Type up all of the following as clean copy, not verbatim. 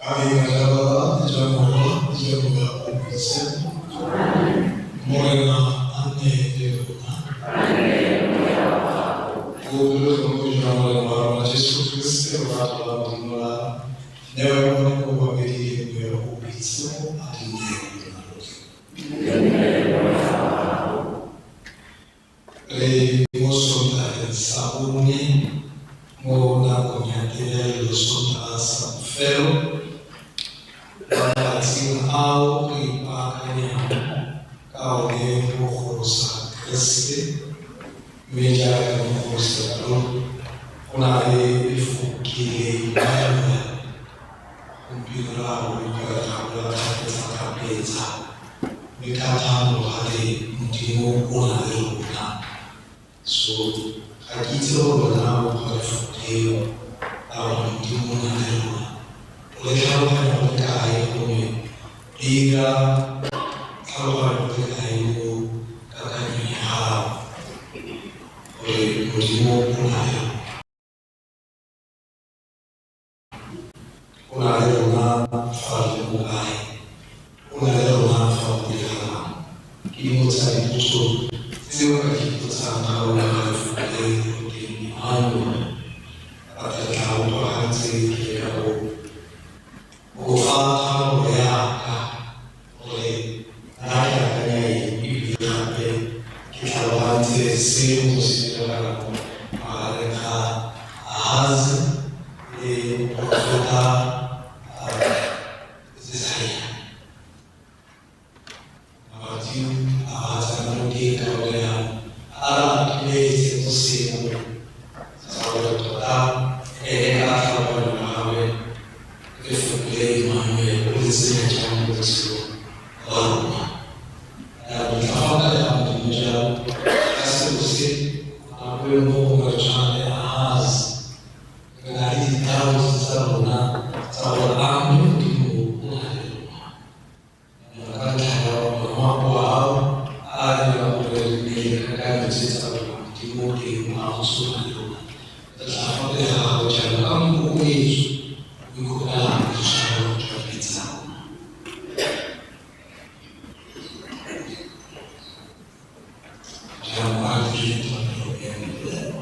Ka leina la Baba le jwa Morwa le jwa Moya o o Boitshepo. Morena a nne le lona. Bopelotlhomogi jwa Morena wa rona Jesu Keresete, lorato la Modimo la neo ya bone bo babedi le Moya o o Boitshepo a di nne le lona lotlhe. Re mo Sontageng sa bone mo nakong ya tebelelo, Sontaga sa bofelo mo malatsing ao re ipaakanyang ka one go gorosa Keresete. Mme jaaka re mo gorosa jalo, go na le lefoko ke le Emmanuel. Gompieno re a bo re utlwa re gakola kgapetsa-kgapetsa, mme ka thamologa re Modimo o na le rona. So ga ke itse gore wena o utlwa lefoko leo la gore Modimo o na le rona, o le tlhaloganya go le kae, gongwe le ira tlhaloganyo go le kae mo kakanyong ya gago gore Modimo o na le rona. O na le rona fa re le mo kae? O na le rona fa go diragalang? Ke dingwe tsa dipotso tse o ka di ipotsang ga o utlwa lefoko le go teng Emmanuel. But re tla utlwa ga ntse ke leka go go fa tharollo ya ka gore nna ke akanya eng ebile gape ke tlhalogantse se go se diragalang magareng ga Ahaz le moporofeta Jesaja. Mabati a ba tsena mo teng ka gore jaanong a re atumetse mo seemong sa gore tota ene ka tlhaloganyo ya gagwe lefoko le Emmanuel o le tsenya jang mo botshelong ba rona. Jaanong tla fa ka ya Modimo jalo ka selo se nako e nngwe gongwe re tshwana le Ahaz, re na le di-doubts tsa rona tsa gore a mme Modimo o na le rona. Ka ntlha ya gore makoa ao a dira gore re nne le dikakanyo tse tsa gore Modimo o teng a go sona le rona. Re tla fa pele ga gago jaanong ka boikokobetso, o ikopela boitshwaro jwa dibe tsa rona. Jaanong a re direng thapelo ya boipolelo.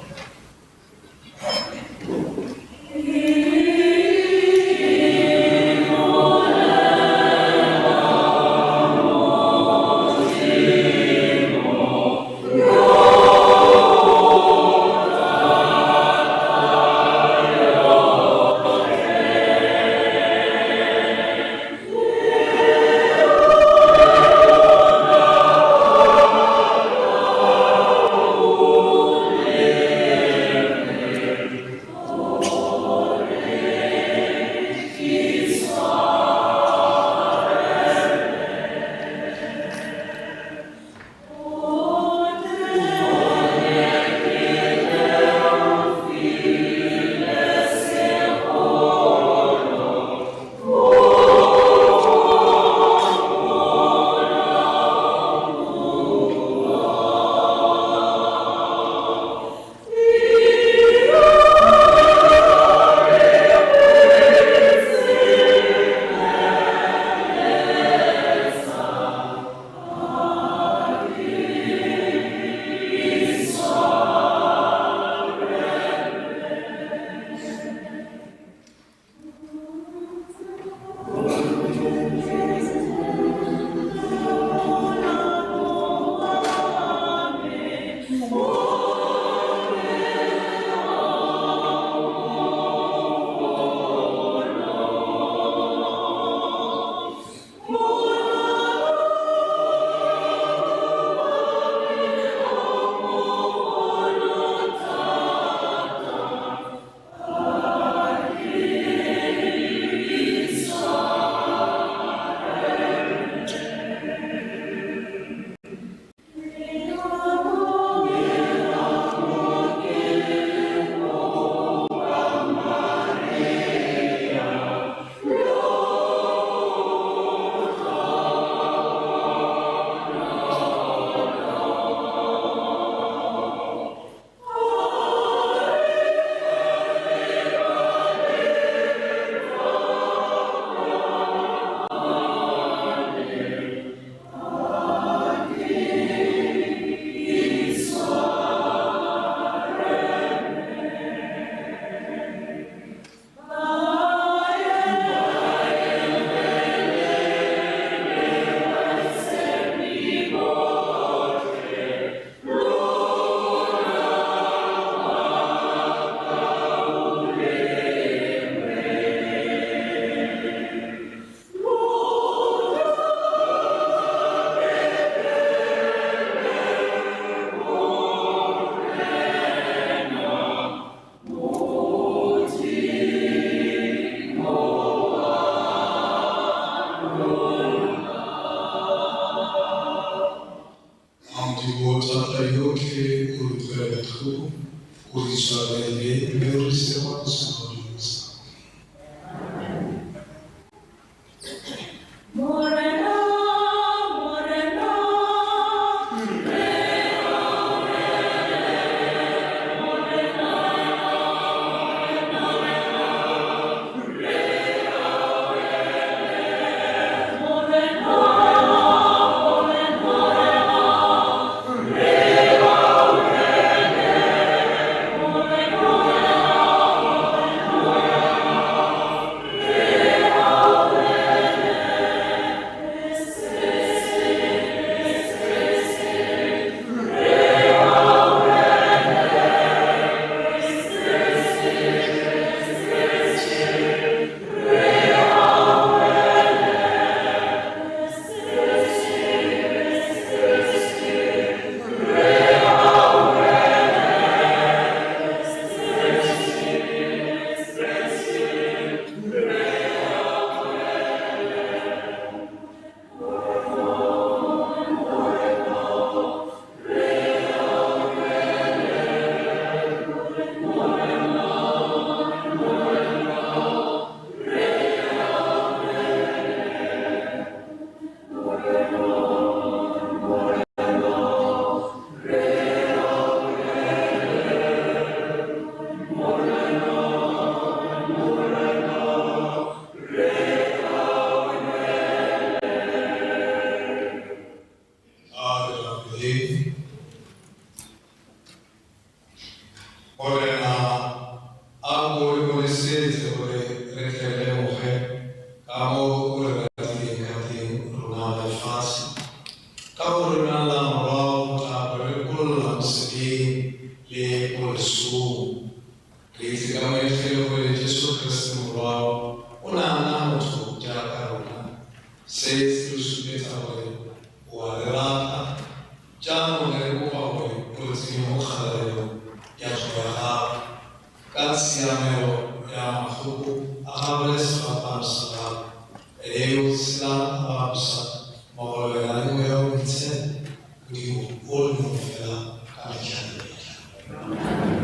Morena, Morena, Morena, a ko re bonesetse gore re tle re lemoge ka mo o re ratileng ka teng rona ba lefatshe. Ka go romela Morwa go tla go re rekolola mo sebeng le mo lesong. Re itse ka moengele gore Jesu Keresete Morwao o ne a nna motho jaaka rona. Se se re supetsa gore o a re rata. Jaanong re kopa gore o re tsenye mo kgalalelong ya tlhogo ya gago ka tshiamelo ya mahloko a gagwe le sefapano sa gagwe, ene yo o tshelang a ba busa mmogo le wena le Moya o o Boitshepo, Modimo o le mongwe fela ka metlha le metlha.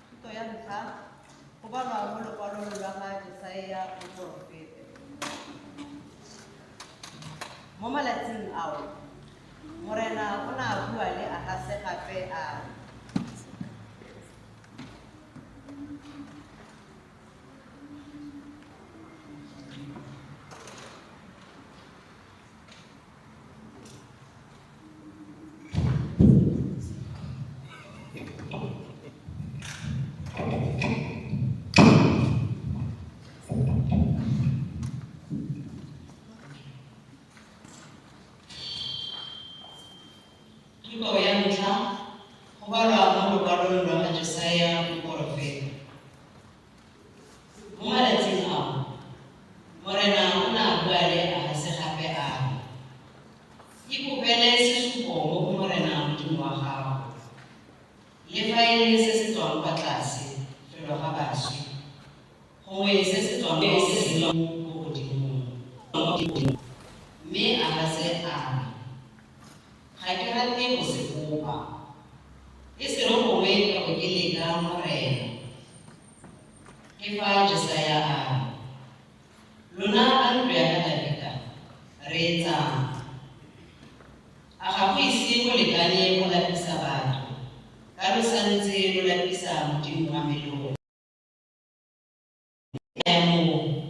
Thuto ya ntlha go balwa mo lokwalong lwa ga Jesaya moporofeta. Mo malatsing ao, Morena o ne a bua le Ahase gape a re, Jesaya moporofeta. Mo malatsing ao, Morena o ne a bua le Ahase gape a re, Ikopele sesupo mo go Morena Modimo wa gago, le fa e le se se tswang kwa tlase, felo ga baswi, gongwe se se tswang ko godimong. Mme Ahase a re, Ga ke rate go se kopa, e se re gongwe ka bo ke leka Morena. Ke fa Jesaya a re, Lona ba ntlo ya ga Dafita, reetsang! A ga go ise go lekane go lapisa batho, ka lo sa ntse lo lapisa Modimo wa me le lona? Ya moo,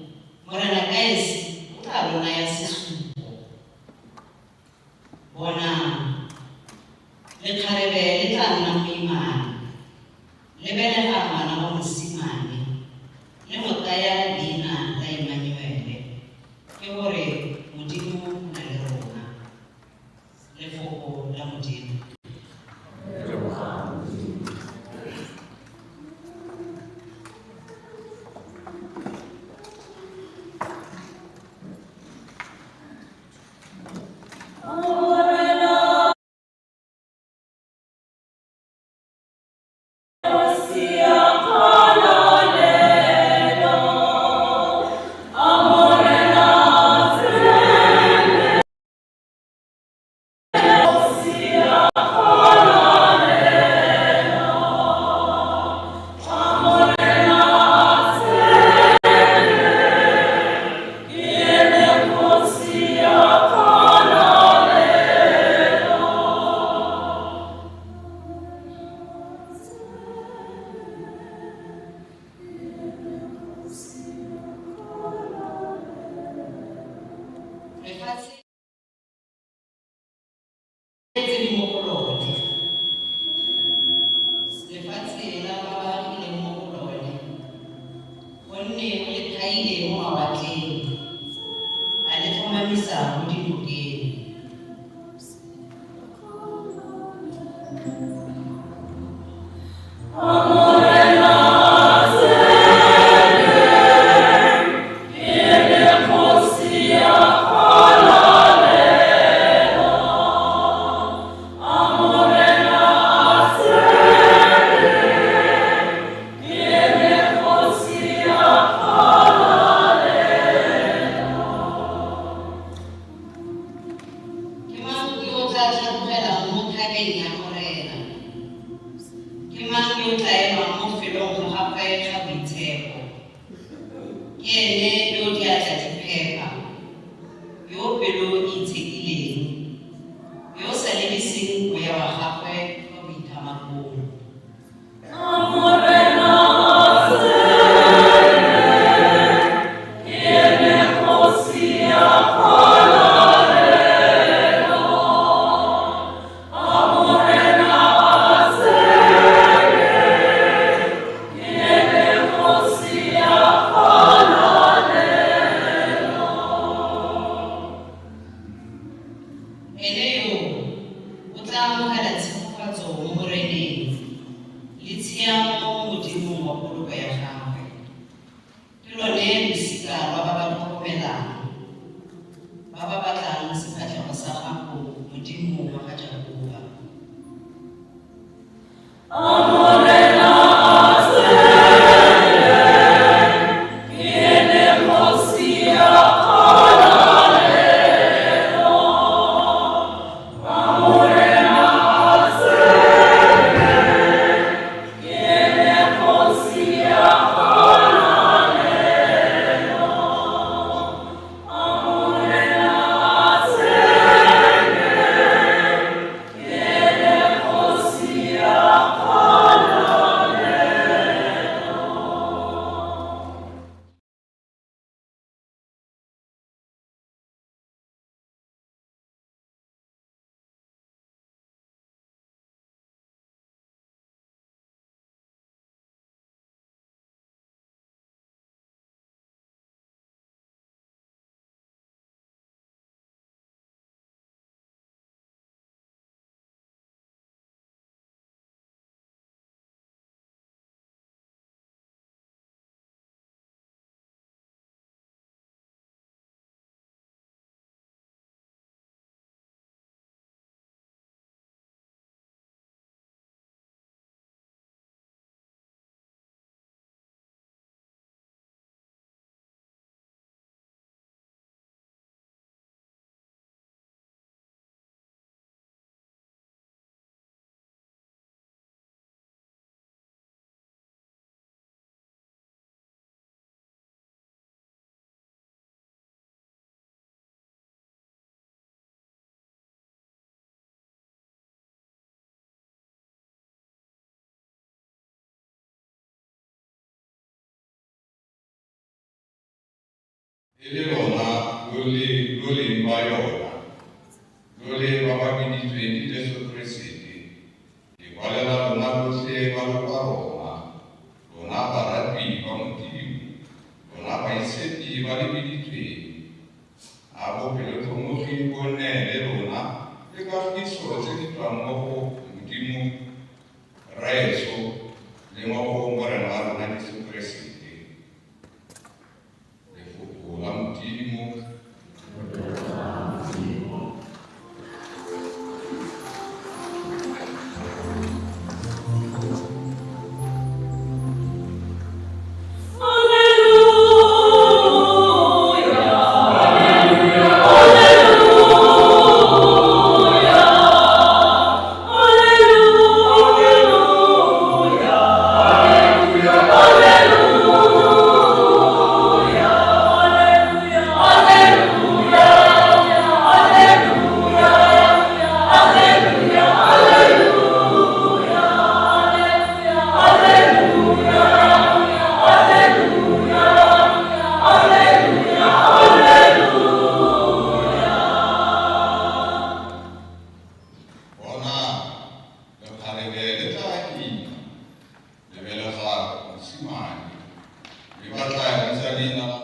Morena ka esi o tla lo naya sesupo. Bonang, lekgarebe le tla nna moimana, le belega ngwana wa mosimane, le mo taya leina la Emmanuele, ke gore Modimo o na le rona. Lefoko la Modimo. Morena o sia kgalalelo. E le lona lo leng ba yona, lo le ba ba biditsweng ke Jesu Keresete, ke kwalela lona lotlhe ba lo kwa Roma, lona baratwi ba Modimo, lona baitshepi ba le biditsweng. A bopelotlhomogi bo nne le lona le kagiso tse di tswang mo go Modimo Rraetsho le mo go Morena wa rona Jesu Keresete. Lefoko la Modimo. Bona, lekgarebe le tla ima, le belega mosimane, mme ba tla bitsa leina la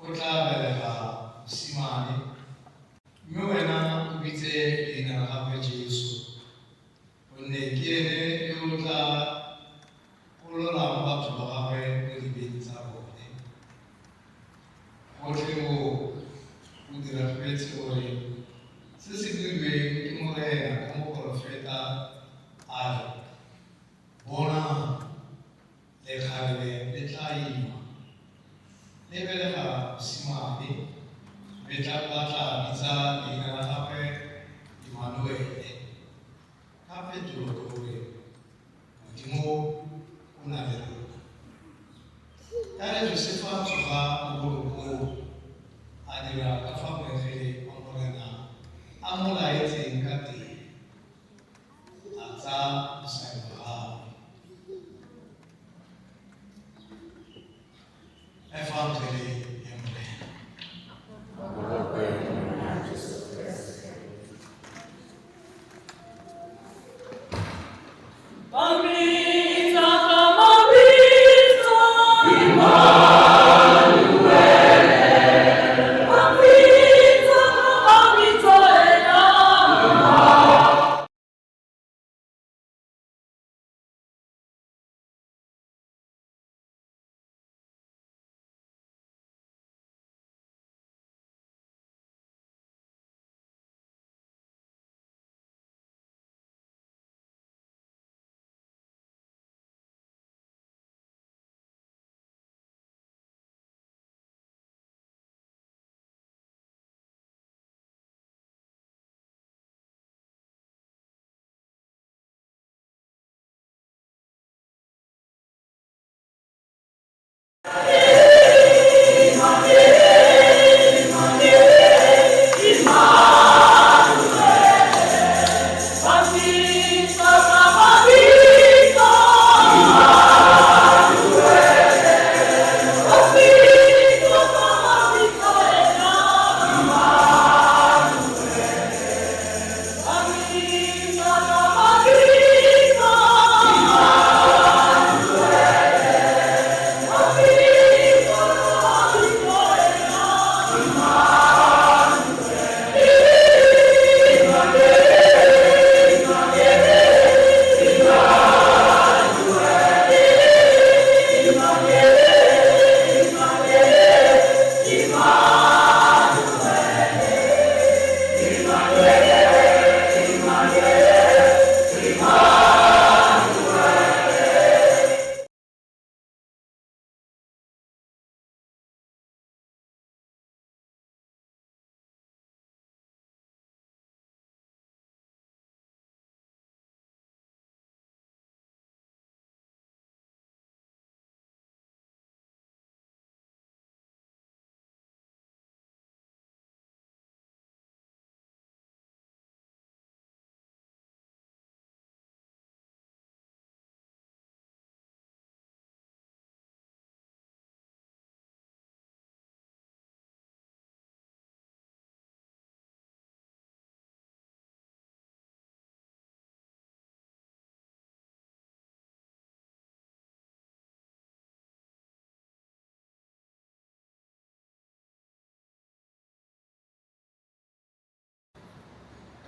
O tla belega mosimane, mme wena o bitse leina la gagwe Jesu, gonne ke ene yo o tla gololang batho ba gagwe mo dibeng tsa bone. Gotlhe mo go diragetse gore se se builweng ke Morena ka moporofeta a re, bona, lekgarebe le tla ima, le belega mosimane, mme ba tla bitsa leina la gagwe Emmanuele, ka phetolo ke gore Modimo o na le rona. Ya re Josefa a tsoga mo borokong, a dira ka fa moengele wa Morena a mo laetseng ka teng, a tsaya mosadi wa gagwe. Efangele ya Morena.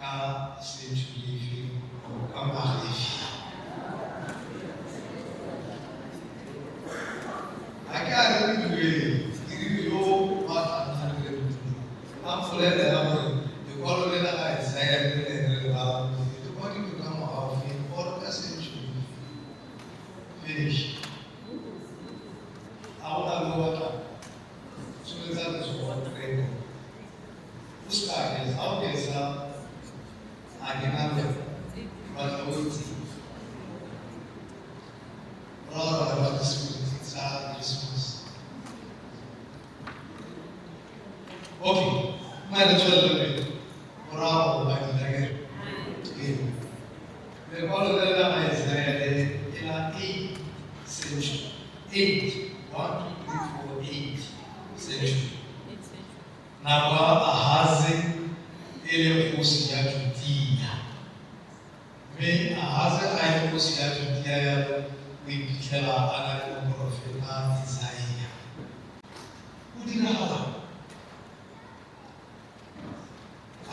Ka century efe or ka ngwaga efe? Ga ke a re re ke rile yo batlang a re a mpolelela gore lekwalo le la ga Isaiah le le re le balang le kwadilwe ka ngwaga ofe or ka century finish. A go na le o batlang tsholetsa letsogo reko o seka gesa ga o gesa a ke na le batla o itse ra ra ba simolotse tsa Christmas. Okay, mma re tswelele pele morago ba dira ke lekwalo le la ga Isaiah le ke la 8 century 8 1 2 3 4 8 century nako ya Ahaze e le kgosi ya Judea mme Ahaze a e le kgosi ya Judea yalo o iphitlhela a na le moporofeta Isaiah. O diragalang?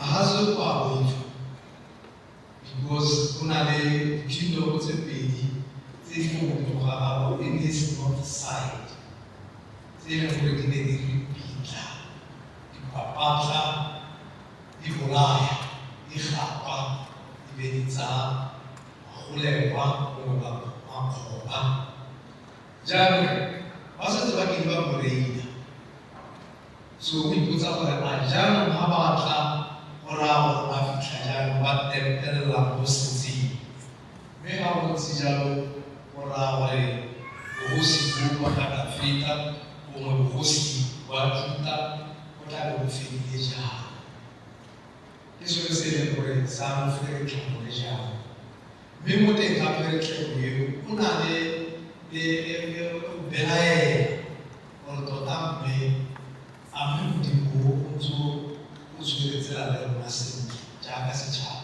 Ahaze o a boifa because o na le dikingdom tse pedi tse di mo godimo ga gagwe in his north side tse e leng gore di ne di ripitla, di papatla, di bolaya, di gapa, di be di tsaya magolegwa gongwe makgoba. Jaanong ba setse ba kile ba mo reila, so o ipotsa gore a jaanong ga ba tla go raya gore ba fitlha jaanong ba tempelela mo setseng, mme ga go ntse jalo go raya gore bogosi bo ba ga Dafita gongwe bogosi ba Juta go tla be bo fedile jalo. Ke sone se e leng gore sa mo feretlha gone jalo. Mme mo teng ga pheretlhego eo o na le go belaela gore tota mme a mme Modimo o ntse o tshwere tsela le rona sentle jaaka setšhaba.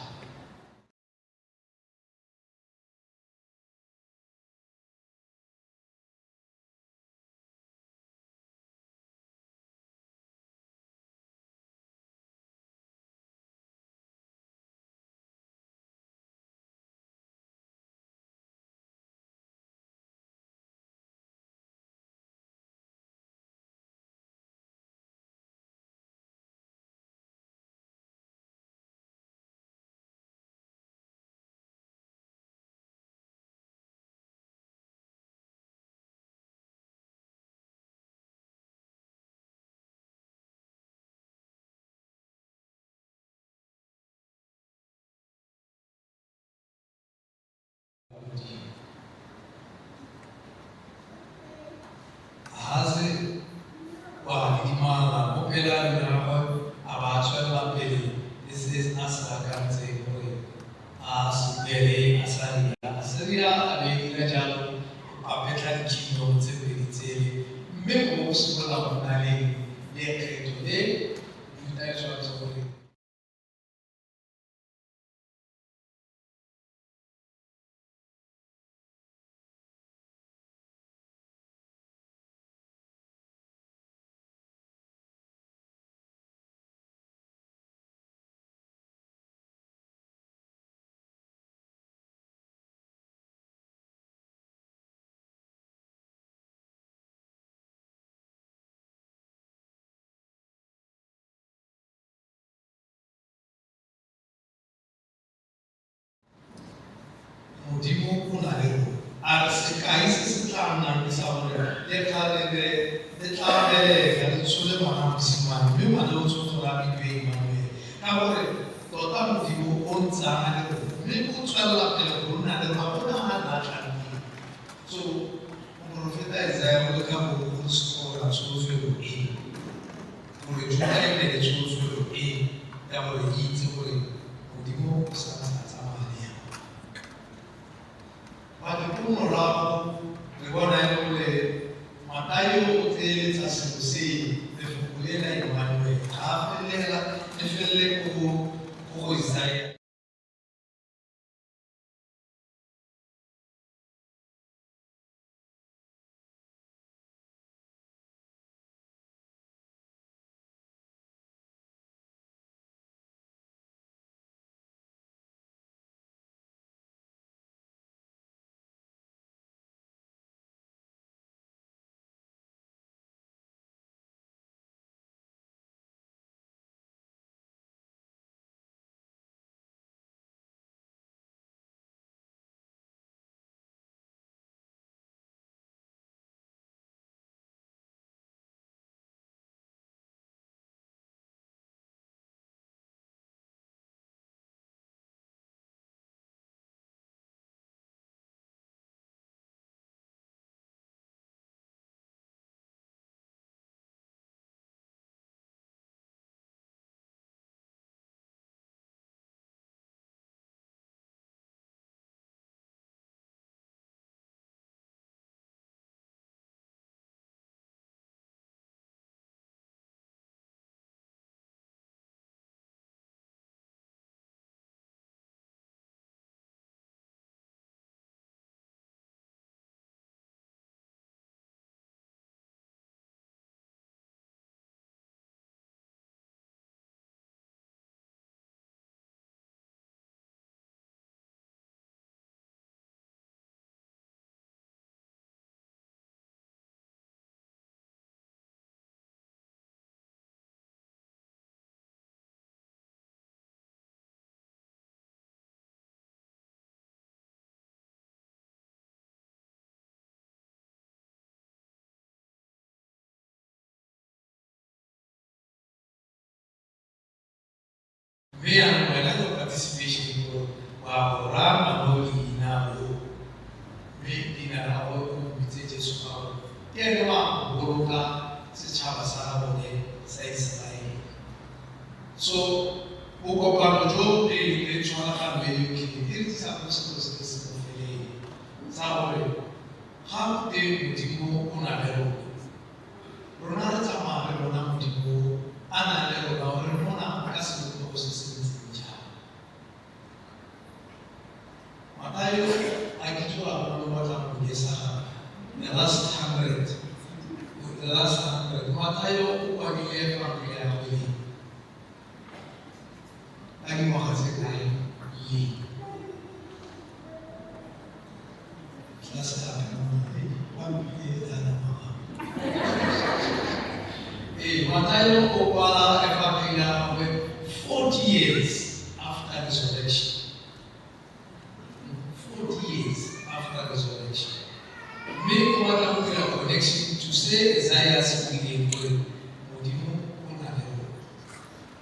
Ahaze wa didimala mo pele a gagwe a ba tswelela pele le se a se akantseng gore a se bolele a sa dira. Asiria a be dira jalo a phetla dikingdom tse pedi tsele mme go simolola go nna le lekgetho le Juta e tshwanetse gore Modimo o na le rona. A re sekai se se tla nnang ke sa gore le kgalebe le tla belega le tshole ngwana mosimane mme ngwana o tshwanetse gore a bidiwe Emmanuel ka gore tota Modimo o ntse a na le rona mme o tswelela pele go nna le rona go na a latlhang teng. So moporofeta Isaiah o leka go restore tsholofelo e gore Juta e nne le tsholofelo e ya gore e itse gore Modimo o sa ntse a tsamaya le yena. Batho ko morago re bona e le gore Matayo o tseeletsa selo se lefoko le la Emmanuel ga a felelela le felele ko go Isaiah. Mme yanong wena your participation gore wa go raya ngwana o leina o, mme leina la gagwe o mmitse Jesu ka gore ke ene wa go boloka setšhaba sa ga bone sa Iseraele. So bokopano jo le le tshwaragano e yotlhe e re tlisa mo selo se se bofeleng sa gore ga te Modimo o na le rona, rona re tsamaya re bona Modimo a na le rona, re mmona ka sebopego se se ntseng jang. Mathaio a kitse wa bona o batla go jesa gape the last hundred, the last hundred. Mathaio o kwadile efangele ya gagwe ka dingwaga tse kae le tlase a Mathaio o kwala efangele ya gagwe 40 years after resurrection. 40 years after resurrection. Mme o batla go dira connection to se Isaiah se buileng gore Modimo o na le rona.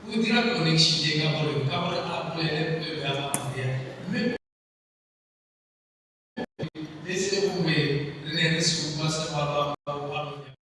O dira connection e ka gore a bolele polelo ya ga Maria. Mme le se gongwe re ne re se utlwa se balwa mo palong ya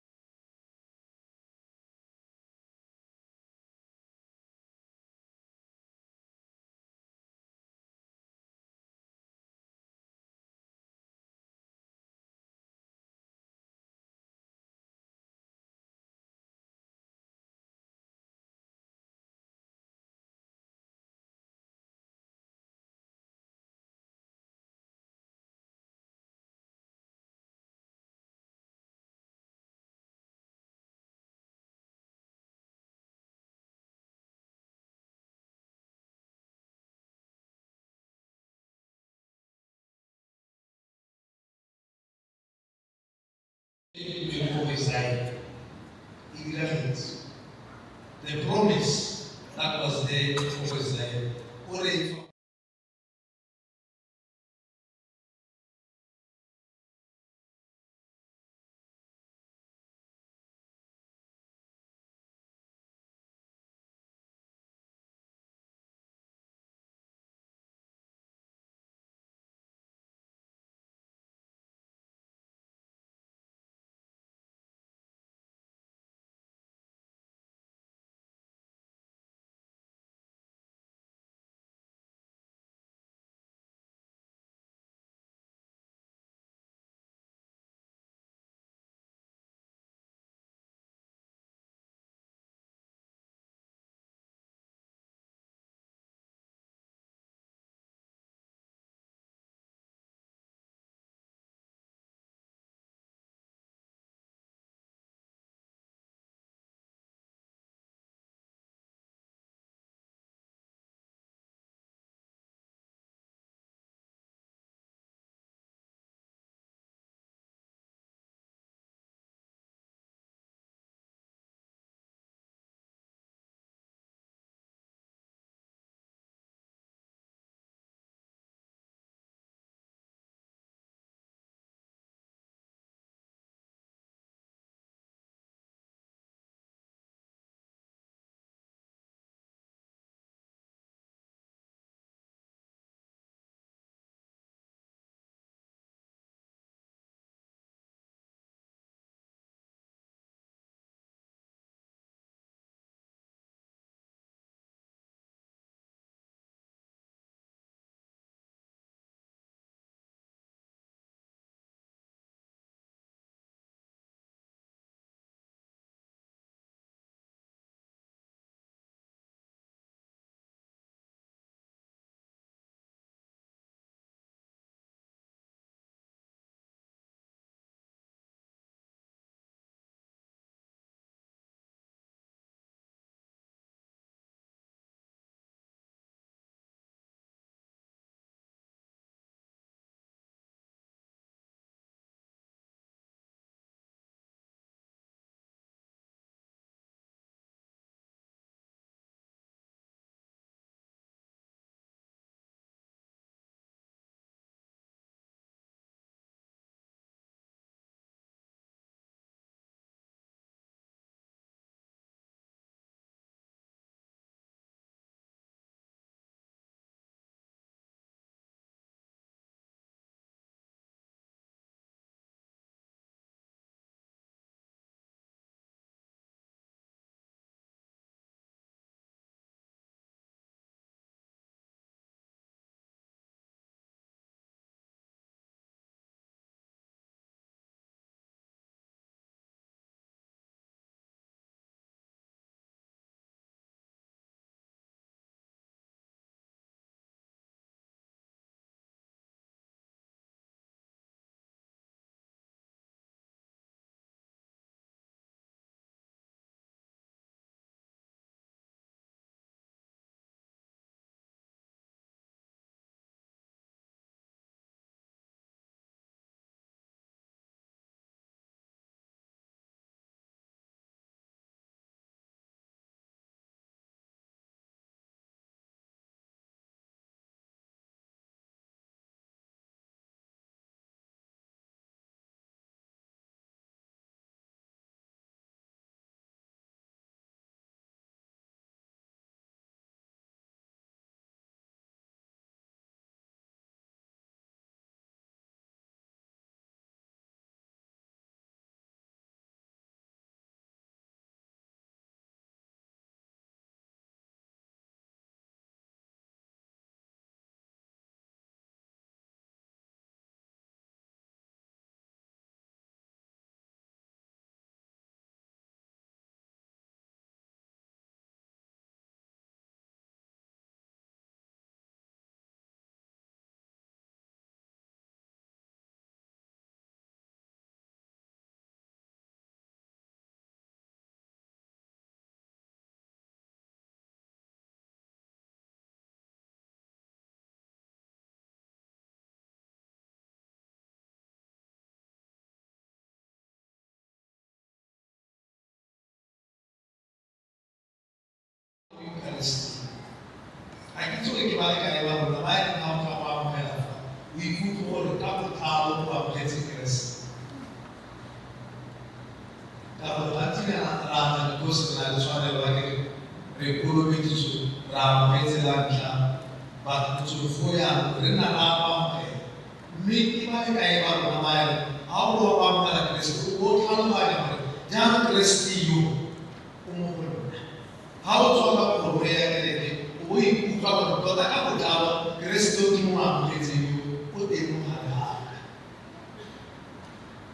The promise that was there for Israel. Ke itse gore ke ba le kae ba rona ba e leng ga o tla go amogela fa o ikutlwe gore ka botlalo o amogetse Keresete. Ka gore gantsi re atla because re na le tshwanelo ya kere re kolobeditswe, re amogetse la ntlha, but go tswa foo jaanong re nna re amogela. Mme ke ba le kae ba rona ba e reng ga o boa go amogela Keresete o bo o tlhaloganya gore jaanong Keresete yo o mo go nna. Ga o tswa ka kgoro ya kereke o bo o ikutlwa gore tota ka botlalo Keresete o ke mo amogetseng yo o teng mo gare ga ka.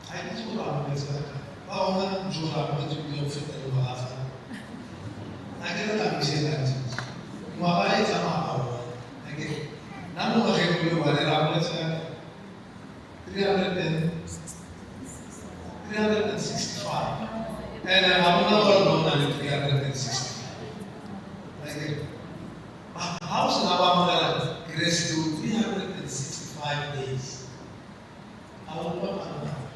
Ga ke itse gore o amogetse ga kae. Ba bangwe jo re amogetse ebile go feta dingwaga fa. A ke re tla busetsa ntse. Ngwaga e tsamaya ka one. A ke re nna mo ngwageng o le one re amogetse ga kae? 365. And ga gona gore o na le 365. A ke re ga o sena go amogela Keresete o 365 days. A o utlwa pharologano?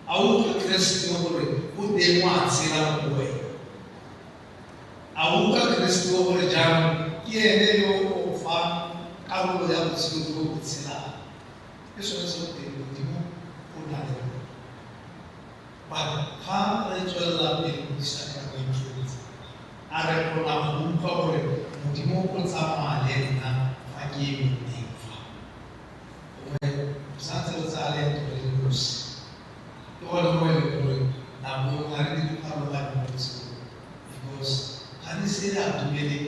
A o utlwa Keresete gore o teng o a tshela mo go wena? A o utlwa Keresete gore jaanong ke ene yo o fang karolo ya botshelo jo bo tshelang? Ke sone se go teng Modimo o na le rona. But ga re tswelela pele modisana ka go introduce, a re kgona go utlwa gore Modimo o tsamaya le nna fa ke emeng teng fa. Gongwe re santse re tsaya leeto re le nosi. Ke gone mo e leng gore nako nngwe ga re dire pharologanyo mo botshelong because ga re ise re atumele.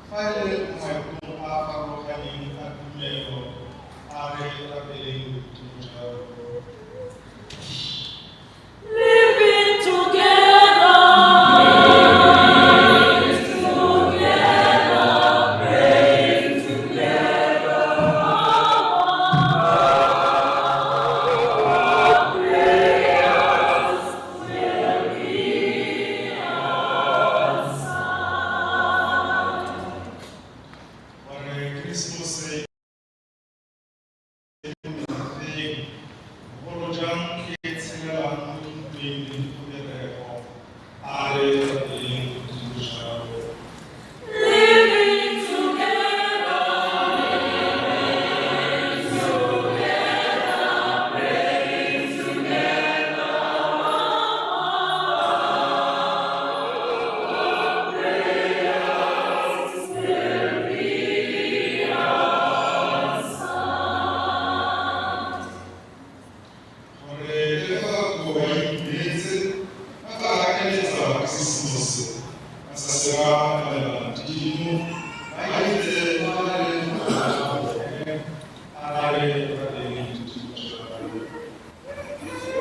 Fa e le mo maikutlong a a farologaneng a tumelo, a re rapeleng Modimo jalo. Living together, praying together, our prayers will be answered. Gore Keresemose e merafeng, bogolo jang e e tshelelang mo dintweng le dikhuduego, a re rapeleng Modimo jalo. Living together, praying together, our prayers will be answered. Gore le fa batho ba itumetse, ba tla akanetsa Keresemose, ba sa se ba lebala Modimo, ba itse ba na le mogala wa bone, a re rapeleng Modimo jalo.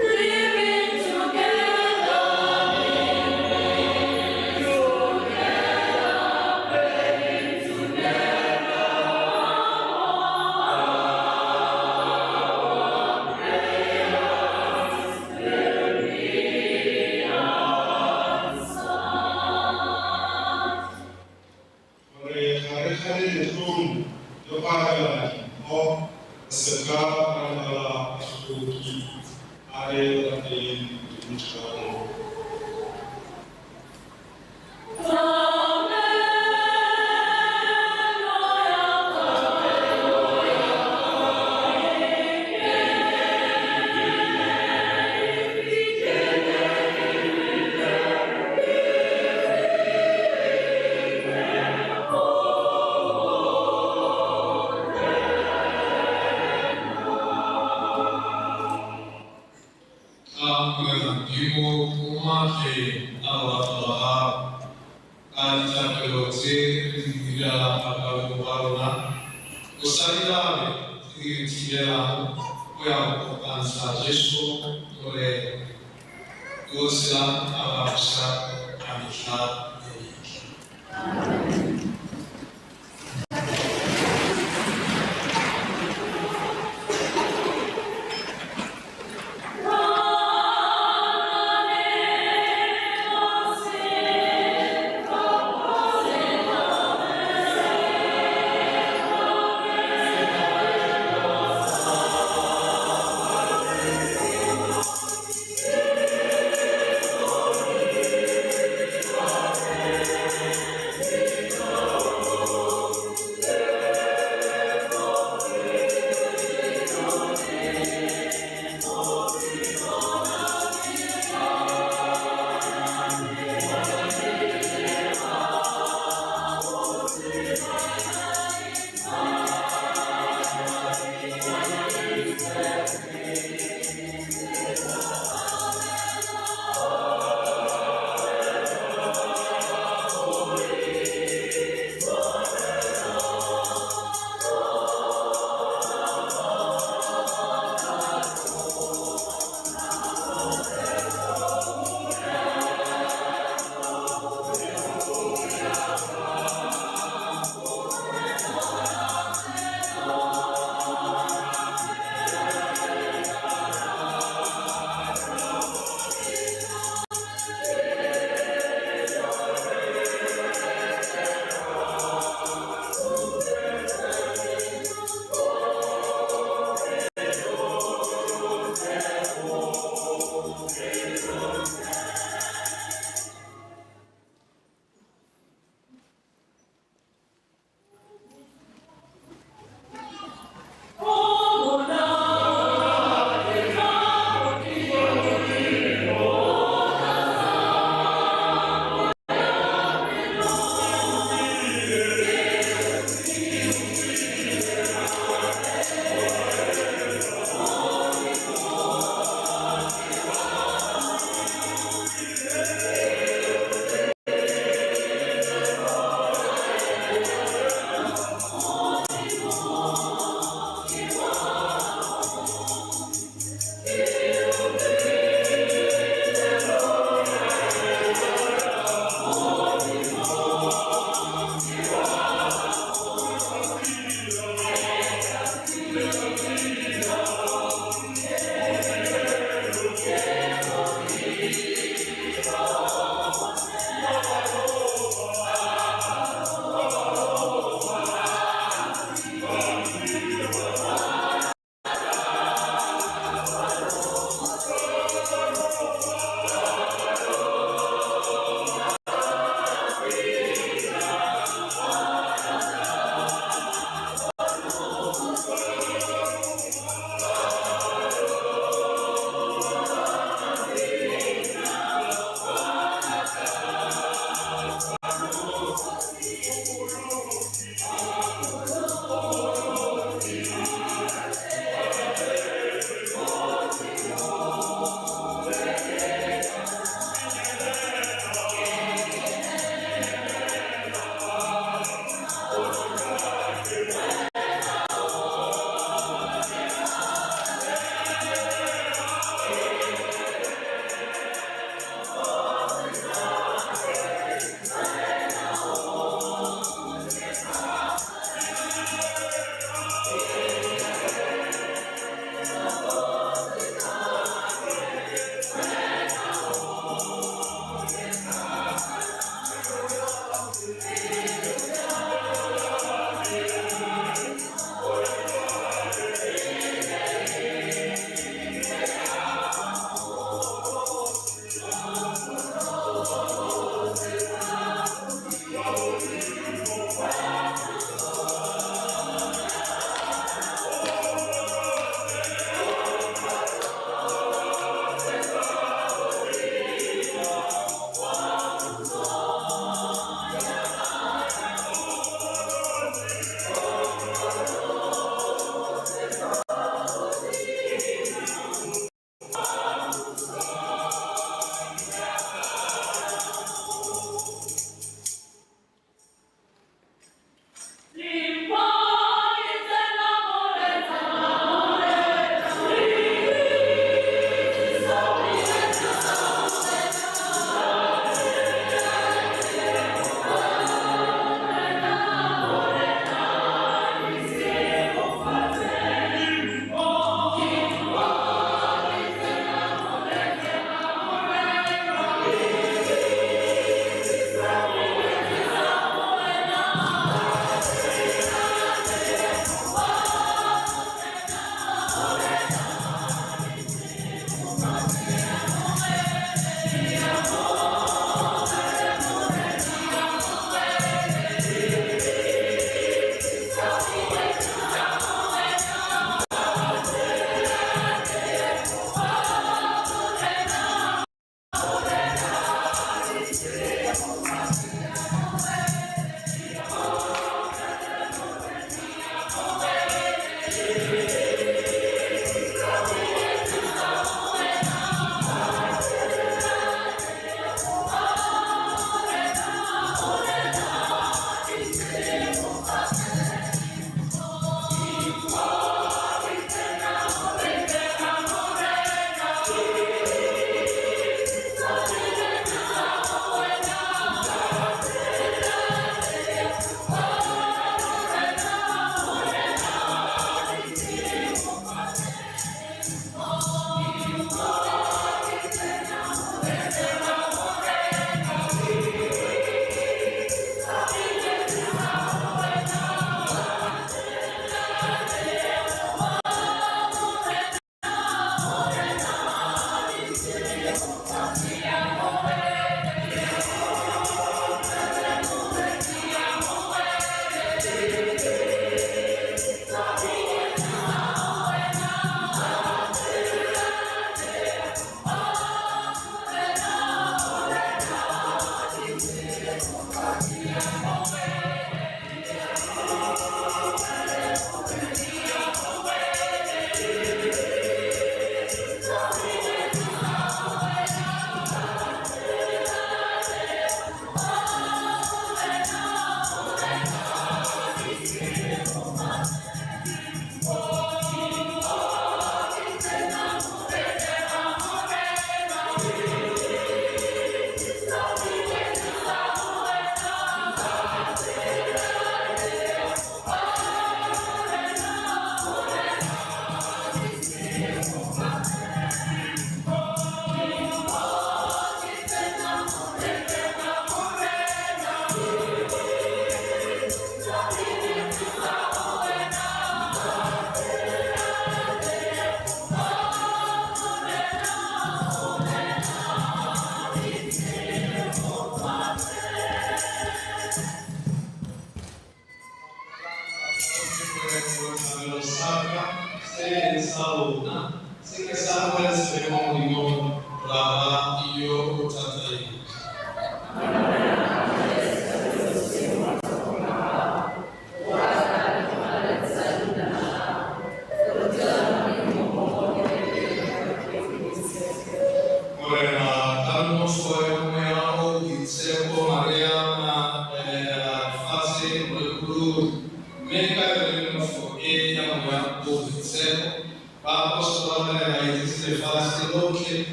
Living together, praying together, our prayers will be answered. Gore ga re gane letlong le go abelana dimpho, re se ka ra lebala batlhoki, a re rapeleng Modimo jalo. A Morena Modimo o maatleng a lorato lwa gago, ka dithapelo tse re di direlang bakaulengwe ba rona, o sa di labe tse di re thibelang go ya go kopantsha Jesu Morena, yo o tshelang a ba busa ka metlha le metlha. Thank Morena,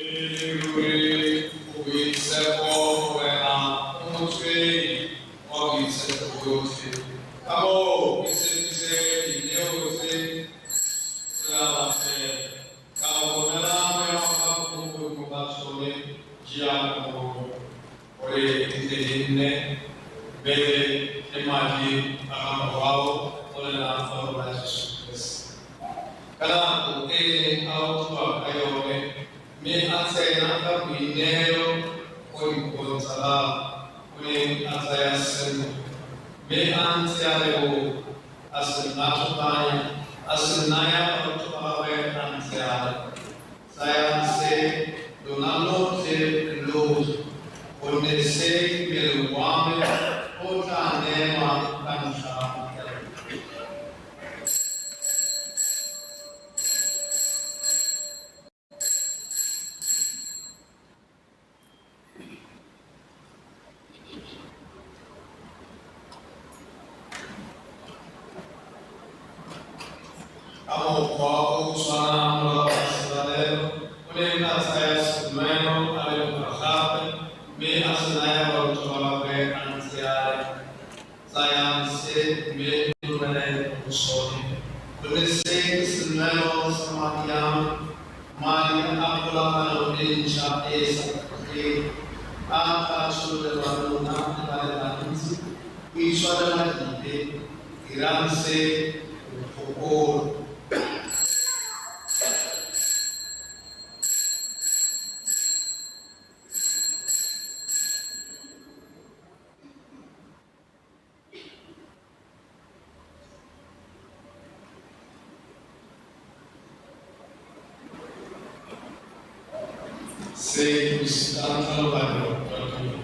Ruri o boitshepo Morena, o motswedi wa boitshepo jotlhe. Ka moo o itshepise dineo tse re a rapela, ka go romela Moya wa gago mo godimo ga tsone jaaka morongwa, gore di tle di nne mmele le madi a ga Morwao Morena wa rona Jesu Keresete. Ka nako e neng a otlwa ka yone, mme a tsena ka boineelo mo dikobong tsa gagwe, o neng a tsaya senkgwe, mme a ntse a leboga, a se ngathoganya, a se naya barutwa ba gagwe a ntse a re, "Tsayang se, lona lotlhe lo je, gonne se ke mmele wa me o tla neelwang ka ntlha ya lona." Ka mokgwa o o tshwanang morago ga selalelo, o ne a tsaya senwelo a leboga gape, mme a se naya barutwa ba gagwe a ntse a re, "Tsayang se mme lo nwele mo go sone, gonne se ke senwelo sa madi a me, madi a kgolagano e ntšha e e sa khutleng, a a tla tshololelwang lona le ba le bantsi go itshwarela dibe. Dirang se go nkgopola." Se ke bositang tlhaloganyo jwa tumelo.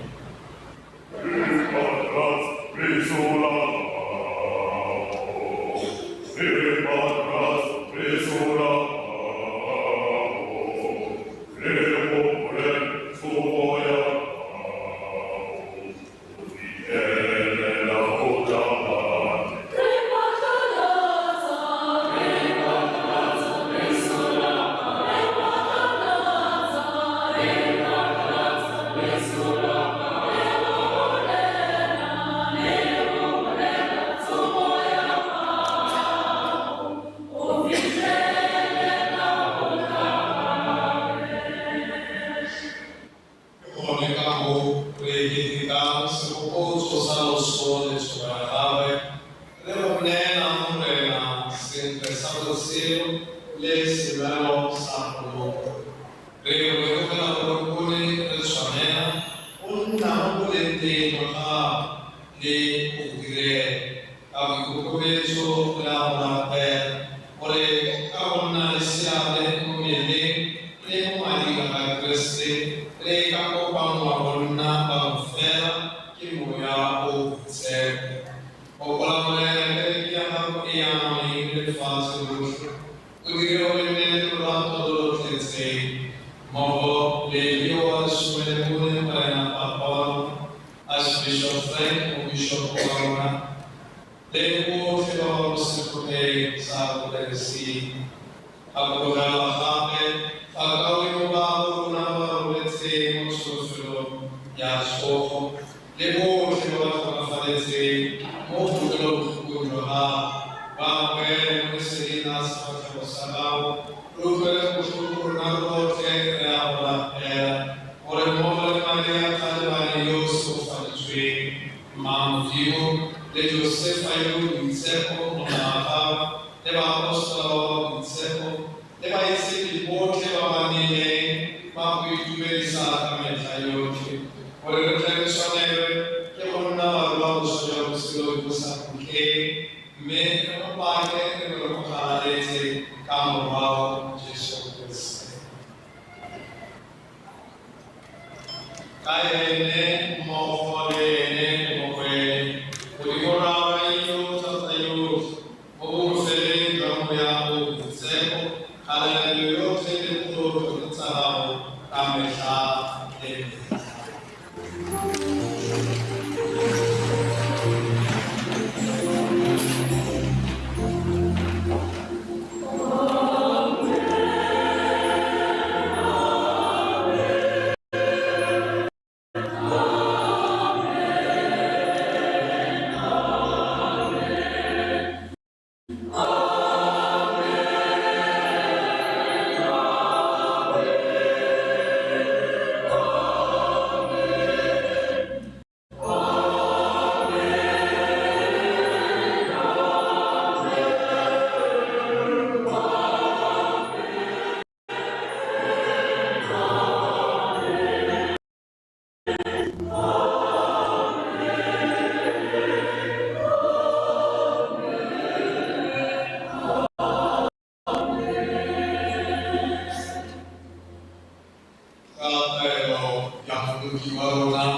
Ke gone ka moo re ketekang segopotso sa loso le tsogo ya gagwe, re go neela Morena senkgwe sa botshelo le senwelo sa poloko. Re go lebogela gore o ne re tshwanela go nna mo bolengteng jwa gago le go go direla. Ka boikokobetso re a go rapela gore ka go nna le seabe mo mmeleng le mo mading a ga Keresete re ka kopanngwa go nna bangwe fela ke Moya o o Boitshepo. Gopola Morena kereke ya gago e anameng le lefatshe lotlhe, o dire gore e nne le lorato lo lo tletseng, mmogo le Leo wa lesome le bone Morena Papa wa rona, Archbishop Frank Mobishopo wa rona, le botlhe ba ba mo setlhopheng sa boperesiti. Gakologelwa gape bakaulengwe ba bo rona ba ba robetseng mo tsholofelong ya tsogo, le botlhe ba ba tlhokafaletseng mo kutlwelobotlhokong jwa gago, ba amogele mo leseding la sefatlhego sa gago. Re utlwele botlhoko rona rotlhe, re a go rapela, gore mmogo le Maria Kgalebane yo o segofaditsweng, Mma Modimo, le Josefa yo o boitshepo monna wa gagwe, le baapostola ba ba boitshepo, le baitshepi botlhe ba ba nnileng ba go itumedisa ka metlha yotlhe, gore re tle re tshwanelwe ke go nna barua boswa jwa botshelo jo bo sa khutleng, mme re go pake re be re go galaletse ka Morwao Jesu Keresete. Ka ene, mmogo le ene le mo go ene, Modimo Rara yo o thata yotlhe, mo bofeleng jwa Moya o o Boitshepo, kgalalelo yotlhe le tlotlo ke tsa gago ka metlha le metlha. Amen. Mmoloki wa rona.